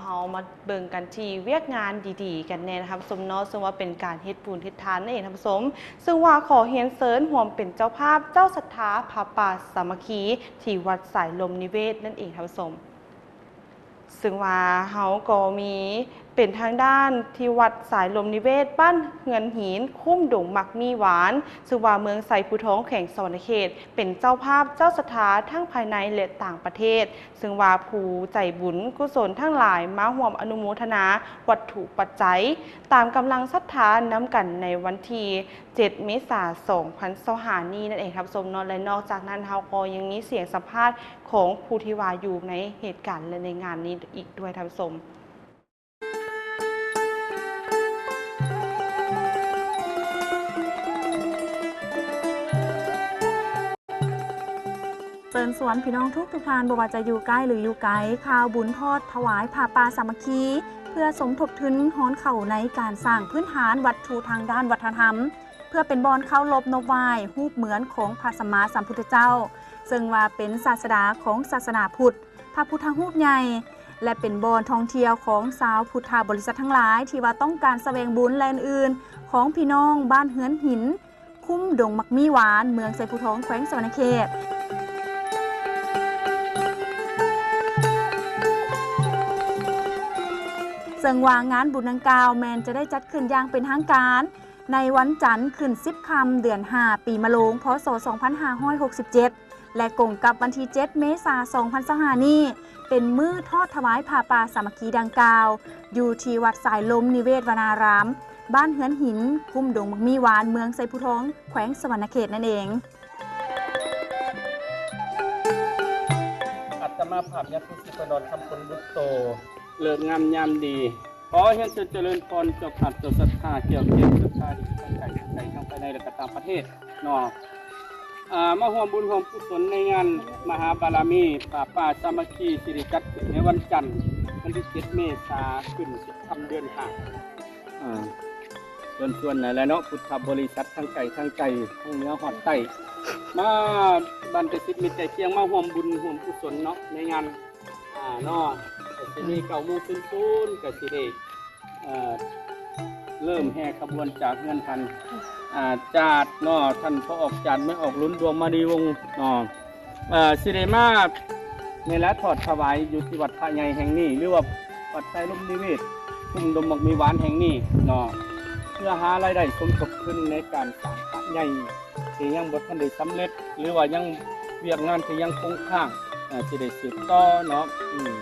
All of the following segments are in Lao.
ເຮົາມາເບິ່ງກັນທີ່ວຽກງານດີໆກັນແດ່ນະທ່ານຜູ້ຊົມເນາະ ເຊິ່ງວ່າເປັນການເຮັດບຸນເຮັດທານນັ້ນເອງທ່ານຜູ້ຊົມ ເຊິ່ງວ່າຂໍຮຽນເຊີນຮ່ວມເປັນເຈົ້າພາບເຈົ້າສັດທາຜ້າປ່າສາມັກຄີ ທີ່ວັດສາຍລົມນິເວດນັ້ນເອງທ່ານຜູ້ຊົມ. ເຊິ່ງວ່າເຮົາກໍມີເປັນທາງດ້ານທີ່ວັດສາຍລົມນິເວດ ບ້ານເຮືອນຫີນ ຄຸ້ມດົງໝາກມີຫວານ ເຊິ່ງວ່າເມືອງໄຊພູທອງ ແຂວງສະຫວັນນະເຂດ ເປັນເຈົ້າພາບເຈົ້າສັດທາທັງພາຍໃນ ແລະ ຕ່າງປະເທດ ເຊິ່ງວ່າຜູ້ໃຈບຸນກຸສົນທັງຫຼາຍມາຮ່ວມອະນຸໂມທະນາວັດຖຸປັດໄຈ ຕາມກຳລັງສັດທານຳກັນໃນວັນທີເຈັດ ເມສາ ສອງພັນຊາວຫ້ານີ້ນັ້ນເອງທ່ານຜູ້ຊົມເນາະ ແລະ ນອກຈາກນັ້ນເຮົາກໍຍັງມີສຽງສຳພາດຂອງຜູ້ທີ່ວ່າຢູ່ໃນເຫດການ ແລະ ໃນງານນີ້ອີກດ້ວຍທ່ານຜູ້ຊົມ. ເຊີນຊວນພີ່ນ້ອງທຸກໆທ່ານ ບໍ່ວ່າຈະຢູ່ໃກ້ ຫຼື ຢູ່ໄກ ຂ່າວບຸນທອດຖວາຍຜ້າປ່າສາມັກຄີ ເພື່ອສົມທົບທຶນຮອນເຂົ້າໃນການສ້າງພື້ນຖານວັດຖຸທາງດ້ານວັດທະນະທຳ ເພື່ອເປັນບ່ອນເຄົາລົບນົບໄຫວ້ຮູບເໝືອນຂອງພະສຳມາສຳພຸດທະເຈົ້າ ເຊິ່ງວ່າເປັນສາດສະດາຂອງສາສະໜາພຸດ, ພະພຸດທະຮູບໃຫຍ່ ແລະ ເປັນບ່ອນທ່ອງທ່ຽວຂອງຊາວພຸດທະບໍລິສັດທັງຫຼາຍ ທີ່ວ່າຕ້ອງການສະແຫວງບຸນ ແລະ ອື່ນໆ ຂອງພີ່ນ້ອງບ້ານເຮືອນຫີນ ຄຸ້ມດົງໝາກມີຫວານ ເມືອງໄຊພູທອງ ແຂວງສະຫວັນນະເຂດ. ເຊິ່ງວ່າງານບຸນດັ່ງກ່າວແມ່ນຈະໄດ້ຈັດຂຶ້ນຢ່າງເປັນທາງການ ໃນວັນຈັນຂຶ້ນສິບຄ່ຳ ເດືອນຫ້າ ປີມະໂລງ ພ.ສ. ສອງພັນຫ້າຮ້ອຍຫົກສິບເຈັດ ແລະ ກົງກັບວັນທີເຈັດ ເມສາ ສອງພັນຊາວຫ້ານີ້ ເປັນມື້ທອດຖວາຍຜ້າປ່າສາມັກຄີດັ່ງກ່າວ ຢູ່ທີ່ວັດສາຍລົມນິເວດວະນາລາມ ບ້ານເຮືອນຫີນ ຄຸ້ມດົງໝາກມີຫວານ ເມືອງໄຊພູທອງ ແຂວງສະຫວັນນະເຂດນັ້ນເອງ. ອາດຕະມາພາບ ຍາດທິດ ສິບປະດອນ ຄຳພົນບຸດໂຕ ເລີກງາມຍາມດີ ຂໍຮຽນເຊີນຈະເລີນພອນເຈົ້າພາບເຈົ້າສັດທາ ແກ້ວແກ້ວສັດທາທີ່ທັງກາຍທັງໃຈ ທັງພາຍໃນ ແລະ ກະຕ່າງປະເທດເນາະ ອ່າ ມາຮ່ວມບຸນຮ່ວມກຸສົນໃນງານມະຫາບາລະມີຜ້າປ່າສາມັກຄີ ທີ່ໄດ້ຈັດຂຶ້ນໃນວັນຈັນ ວັນທີເຈັດ ເມສາ ຂຶ້ນສິບຄ່ຳເດືອນຫ້າ ອ່າ ເຊີນຊວນນັ້ນແຫຼະເນາະ ພຸດທະບໍລິສັດທັງໄກທັງໄກ ທັງເໜືອຮອດໃຕ້ ມາບັນກະສິດມິດໃກ້ຄຽງ ມາຮ່ວມບຸນຮ່ວມກຸສົນເນາະ ໃນງານ ອ່າ ເນາະ ກະຊິມີເກົ້າໂມງສູນໆ ກະຊິໄດ້ ເອີ ເລີ່ມແຫ່ຂະບວນຈາກເຮືອນທ່ານ ອ່າ ຈາດເນາະ ທ່ານພໍ່ອອກຈາດ ແມ່ອອກລຸນ ດວງມະນີວົງເນາະ ເອີ ຊິໄດ້ມານີ້ແຫຼະ ທອດຖວາຍຢູ່ທີ່ວັດພະໃຫຍ່ແຫ່ງນີ້ ຫຼືວ່າວັດໄຊລົມນິເວດ ຄຸ້ມດົງໝາກມີຫວານແຫ່ງນີ້ເນາະ ເພື່ອຫາລາຍໄດ້ສົມທົບທຶນໃນການສ້າງພະໃຫຍ່ ທີ່ຍັງບໍ່ທັນໄດ້ສຳເລັດ ຫຼືວ່າຍັງວຽກງານທີ່ຍັງຄົງຄ້າງ ເອີ ຊິໄດ້ສືບຕໍ່ເນາະ ອືມ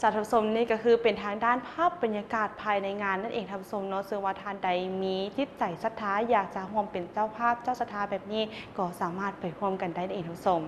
ຈາກທ່ານຜູ້ຊົມ ນີ້ກໍຄືເປັນທາງດ້ານພາບບັນຍາກາດພາຍໃນງານນັ້ນເອງທ່ານຜູ້ຊົມເນາະ ເຊິ່ງວ່າທ່ານໃດມີຈິດໃຈສັດທາ ຢາກຈະຮ່ວມເປັນເຈົ້າພາບເຈົ້າສັດທາແບບນີ້ ກໍສາມາດໄປຮ່ວມກັນໄດ້ນັ້ນເອງທ່ານຜູ້ຊົມ.